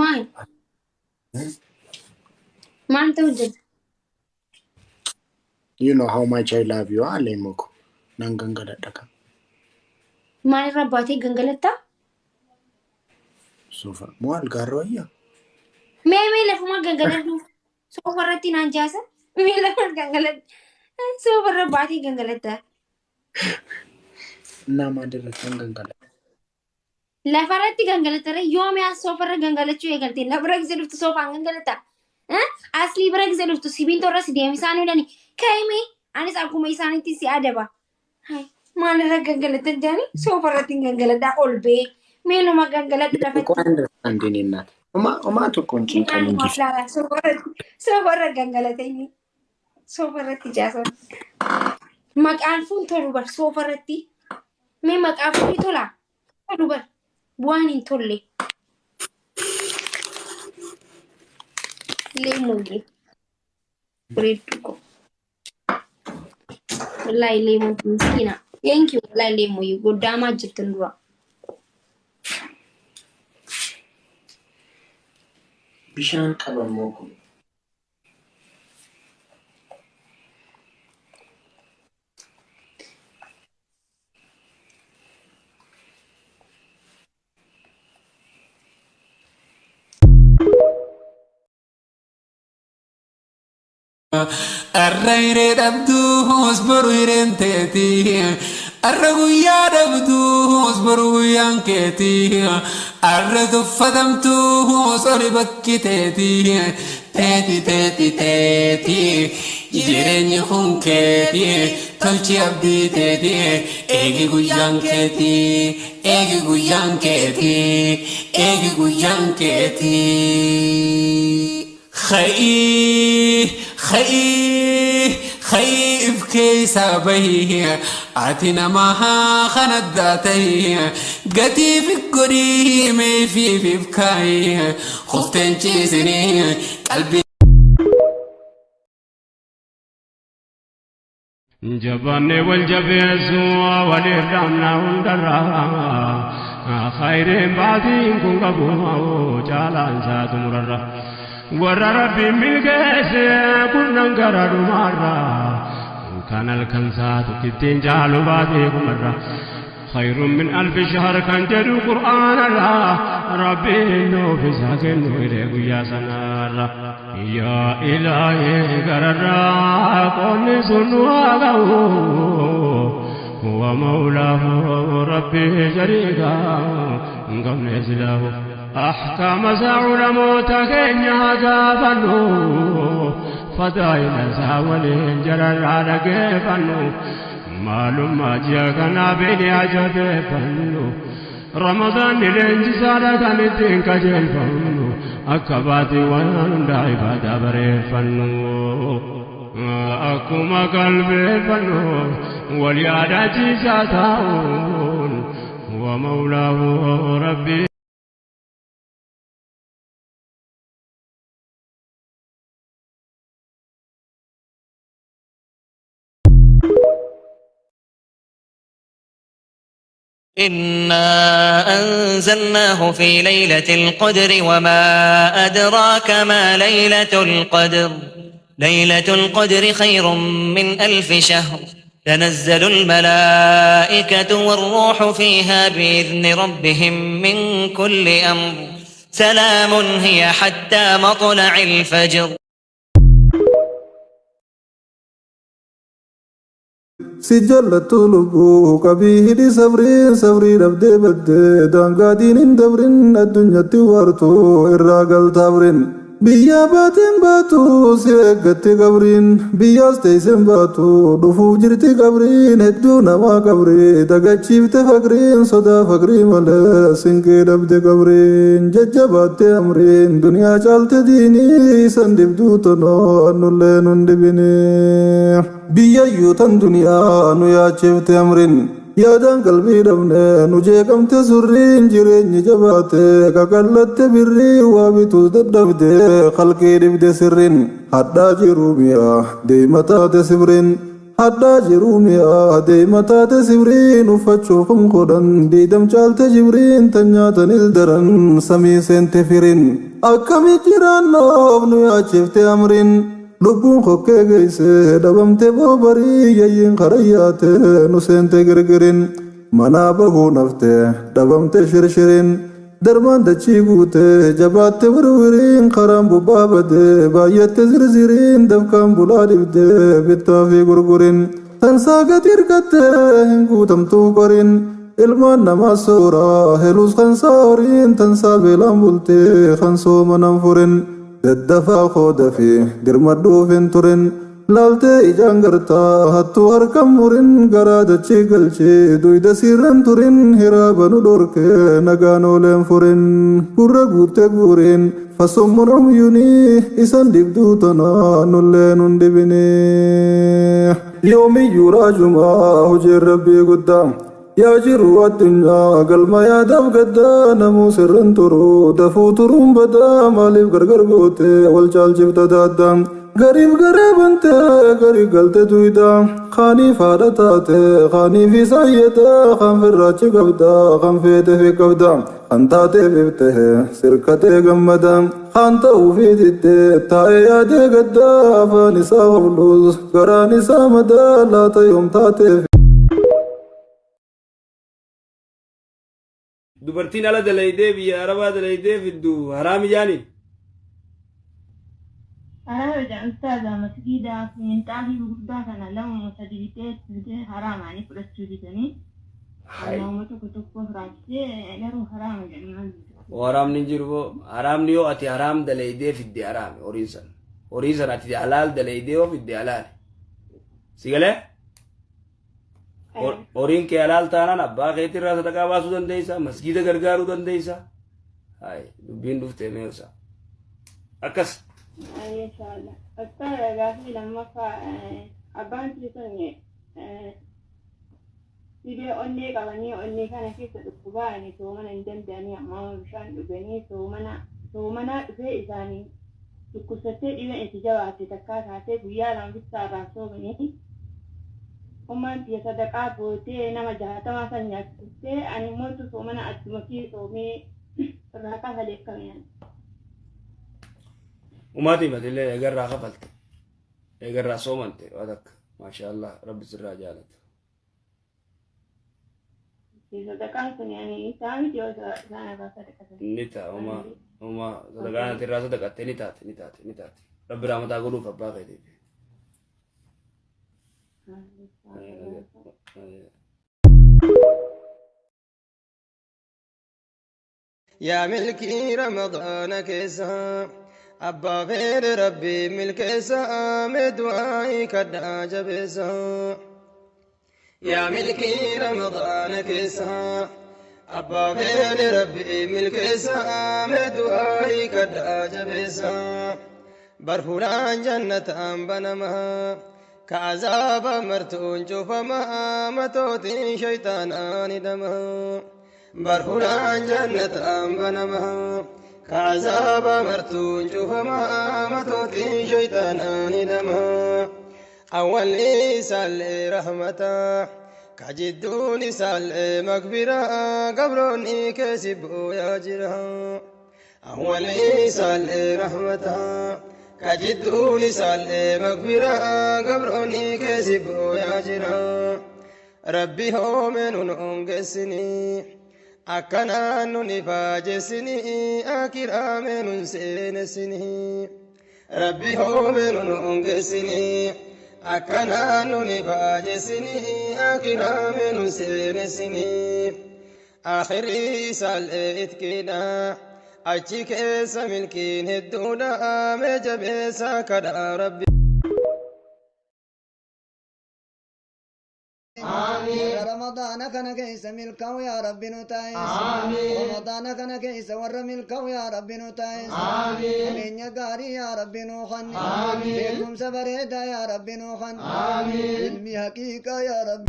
Maal? Maal ta'u jirta? You know how much I love you, Leemmoo ko. Nan gangaladha kan. Maalirra baatee gangalattaa? Sofa. Moo algaarra wayyaa? Mee mee lafuma gangaladhu. Soofa irratti naan jaasa. Mee lafa gangaladhu. Soofa irra baatee gangalattaa. Naa maalirratti nan gangaladha? Lafarratti gangalattara yoomi as soofarra gangalachuu eegalte na bira gisee dhuftu soofaan gangalatta. Aslii bira gisee dhuftu sibiintoo irra si deemsaan oolani. Ka'ime anis akkuma isaanitti si adaba. Hai, Maalirra gangalattan jaani soofarratti hin gangaladhaa ol bee meenuma gangaladhu lafatti. Qo'aan understanding innaat. Homaa homaa tokko hin cinqamin Midhaan gift. laala soofarratti soofarra gangalata inni soofarratti jaasa. Maqaan fuun tolu bar soofarratti. Mee maqaa fuun tolaa? Tolu bar waan hin tolle. Leemuyyee bareedduu koo. Wallaahi leemuu miskiina. Thank you wallaahi leemuyyee goddaamaa jirtan dura. Bishaan qabammoo kun. Arra hiree dhabduus boru hireen teeti. Arra guyyaa dhabduus boru guyyaan keeti. Arra tuffatamtuus oli bakki teeti. Teeti teeti teeti. Jireenyi kun keeti. Tolchi abdii teeti. Eegi guyyaan keeti. Eegi guyyaan keeti. Eegi guyyaan keeti. Ka'ii ka'ii ka'ii if keessaa bahi ati nama kan addaa tahi gatii fi godhii meefiif if kaayi kufteen ciisinii qalbii. Jabaannee wal jabeessuu waliif dhaamna hundarraa khayriin baatiin kun qabu caalaan isaa xumurarra. Warra rabbiin milkeesse kurnan gara dhumaarra kan halkan isaa tokkittiin caalu baatee kumarra. Khayrun min alfi shahr kan jedhu qur'aanarra rabbiin nuuf isaa kennu hidhee guyyaa sanaarra. Yaa ilaahii gararraa qoonni sun nu haa ga'u. Wa mawlaahu rabbii shariika hin qabne silaahu. Ahkaama isaa ulamoota keenya haa gaafannu. Fadaa'ila isaa waliin jararraa dhageeffannu. Maalummaa ji'a kanaa beeknee haa jabeeffannu. Ramadaanni leenjisaadha kan ittiin qajeelfamnu. Akka baatiiwwan hundaa ibaadaa bareeffannu. Akkuma qalbeeffannu wal yaadachiisaa taa'uun. Wa mawlaahu rabbii. إنا أنزلناه في ليلة القدر وما أدراك ما ليلة القدر ليلة القدر خير من 1000 شهر تنزل الملائكة والروح فيها بإذن ربهم من كل أمر سلام هي حتى مطلع الفجر. Si jallattu lubbuu qabii hidhi sabriin sabrii dhabdee baddee daangaa diin hin dabrin addunyatti wartu irraa galta abrin. Biyya baateen baatu si eeggatti qabriin biyyaas teesseen baatu dhufuuf jirti qabriin hedduu namaa qabrii dagachiifte faqriin sodaa faqrii malee sinqii dhabde qabriin jajjabaatte amriin duniyaa caalte diinii isan dibduu tonoo annullee nun dibinii. Biyyayyuu tan duniyaa nu yaachifte amriin yaadaan qalbii dhabne nu jeeqamte surriin jireenyi jabaate qaqallatte birrii waa bituus dadhabde qalqii dhibde sirriin hadhaa jiruu mi'a deema taate sibriin hadhaa jiruu mi'a deema taate sibriin uffachuuf kun godhan diidam caalte jibriin tan nyaatanis daran samii seente firiin. Akkami jiraannoof nu yaachifte amriin lubbuun kokkee geesse dhabamte boobarii yayyiin karayyaate nu seente girgirin manaa bahuu nafte dhabamte shirshiriin darmaan dachii guute jabaatte wirwiriin karaan bubbaa badee baay'atte zirziriin dafkaan bulaa dhibdee bittaa fi gurgurin tansaa gadi hirkatte hin guutamtuuf qoriin ilmaan namaa sooraa heluus kan saoriin tansaa beelaan bultee kan soomanan furin daddafaa qooda fi dirmadhuuf hin turin laaltee ijaan gartaa hattuu harkan murin garaa dachii galchee duyda sirran turin hiraaba nu dhorkee nagaan ooleen furin gurra guutte guuriin fasommun umyunii isan dhibduu tanaa nullee nun dhibinii yoomiyyuu raajumaa hojiin rabbii guddaa yaa jiru addunyaa galma yaadaaf gaddaa namuu sirran turu dafuu turuun badaa maaliif gargar goote wal caalchifta daaddaa gariif garee bante garii galte tuyda kaaniif haadha taate kaaniif isaayyata kan firraachi qabda kan feete fi qabda kan taateef ibte sirkatee gammada kan ta'uufii didde taa'ee yaadee gaddaa afaan isaa hoflus garaan isaa madaa laata yoom taateef. Dubartiin ala dalaydee biyya arabaa dalaydee fiddu haraami jaaniin. Haraama jedhan ustaaza masgiidaa fi minxaafii gurguddaa kana lama sadi bitee bitee haraamaanii fudhachuu bitanii nama tokko tokko firaachisee garuu haraama jedhanii maal bitu. Haraamni hin jiru boo haraamni yoo ati haraam dalaydee fidde haraami horiin san horii san ati halaal dalaydee yoo fidde halaali si galee horiin kee halaal taanaan abbaa keetirraa sadaqaa baasuu dandeessa masgiida gargaaruu dandeessa hay dubbiin dhuftee meelsa akkas. Inshallah. Ustaaza gaafii lammaffaa abbaan sun dhibee onnee qabanii onnee kana keessa dhukkubaa soomana hin danda'anii ammaa bishaan dhuganii soomana soomanaa dhufee isaanii dhukkubsattee dhibeen itti jabaatte takkaa taatee guyyaa lama bittaa irraa soomanii ummaan tiyya sadaqaa gootee nama 60 san nyaachiftee ani immoo soomana achuma kii soomee irraa kafalee akkamiin. Umaatii matillee eegarraa kafalte eegarraa soomante waa takka maasha Allah rabbi sirraa jaalata. Sadaqaan kun yani isaa miti yoo isaan irraa sadaqatan. Ni ta'a uma uma sadaqaan ati irraa sadaqatte ni taate ni taate ni taate rabbi rahmataa godhuuf abbaa keetiif. Yaa milkii Ramadaana keessa abbaa feere rabbii milkeessa mee du'aa'ii kadhaa jabeessa. Yaa milkii Ramadaana keessa abbaa feere rabbii milkeessa mee du'aa'ii kadhaa jabeessa. Barfuudhaan jannataan banamaa ka azaaba martuun cufamaa matootiin shaytaanaan hidhamaa. Barfuudhaan jannataan banamaa ka azaaba martuun cufamaa matootiin shaytaanaan hidhamaa. Awwalli isaallee rahmataa ka jidduun isaallee magbiraa gabroonni keessi booyaa jira. Awwalli isaallee rahmataa ka jidduun isaallee magbiraa gabroonni keessi booyaa jira. Rabbi hoome nun hongessinii akkanaan nun ifaajessinii akiraame nun seenessinii. Rabbi hoome nun hongessinii akkanaan nun ifaajessinii akiraame nun seenessinii. Akhirii isaallee itkiidha achi keessa milkiin hedduudha mee jabeessa kadhaa rabbi. رمضان كان كيس ملكه يا رب نتايس رمضان كان كيس ور ملكه يا رب نتايس آمين يا قاري يا رب نوخن بكم سبريدا يا رب نوخن علمي حقيقة يا رب.